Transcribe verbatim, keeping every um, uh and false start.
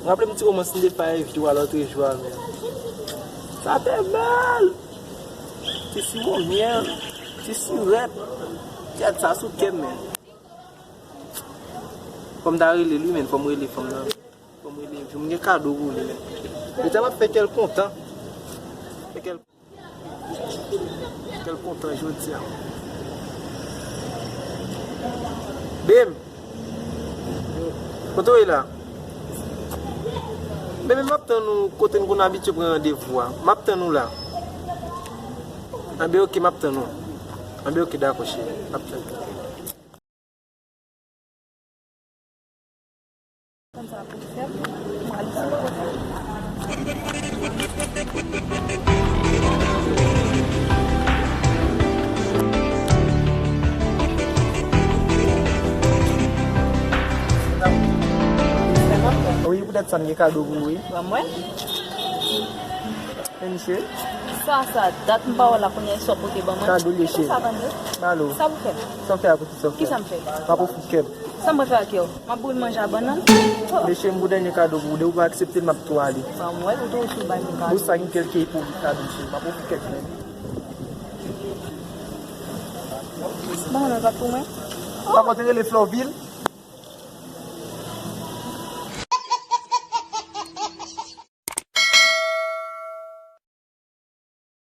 Raple m ti romans m te fè avèk ou a lòt jou a, men. Sa te bèl! Ti sirop myèl, ti sirèt. Gad sa sou kè m, men. Fò m ta rele l wi, men, fò m rele fanm nan. Fò m rele l, m gen kado pou li, men. Deja m ap fè kè l kontan. Fè kè l Kè l kontan jodi a. Bem! Kote w ye la? Bem, m ap tann ou kote n konn abitye pran randevou a. M ap tann ou la. Anben, oke, m ap tann ou. Anben, oke, dakò, cheri. M ap tann ou. Konn sa pou fè, m al sou kote. Wi, poutèt sa, m gen kado pou ou, wi. Ban mwen. Men cheri. Sa, sa dat m pa wè la kounye a, sa w pote ban mwen. Kado l ye, cheri. Sa, ban mwen. Malo. Sa pou fè? Sa w fè a kote sa w fè? Kisa m fè? M ap ofri kè m. Sa m pral fè ak yo? M ap boule manje a bannann. Men cheri, m pou dènye kado pou ou. Depi w pa aksepte l, m ap tou ale. Ban mwen, ou tou sou bay mwen kado. Bouch sa gen kèlke ipokrit ladan l, cheri. M ap ofri kè m. Ban mwen, pa pou mwen. Sa konte rele Florville?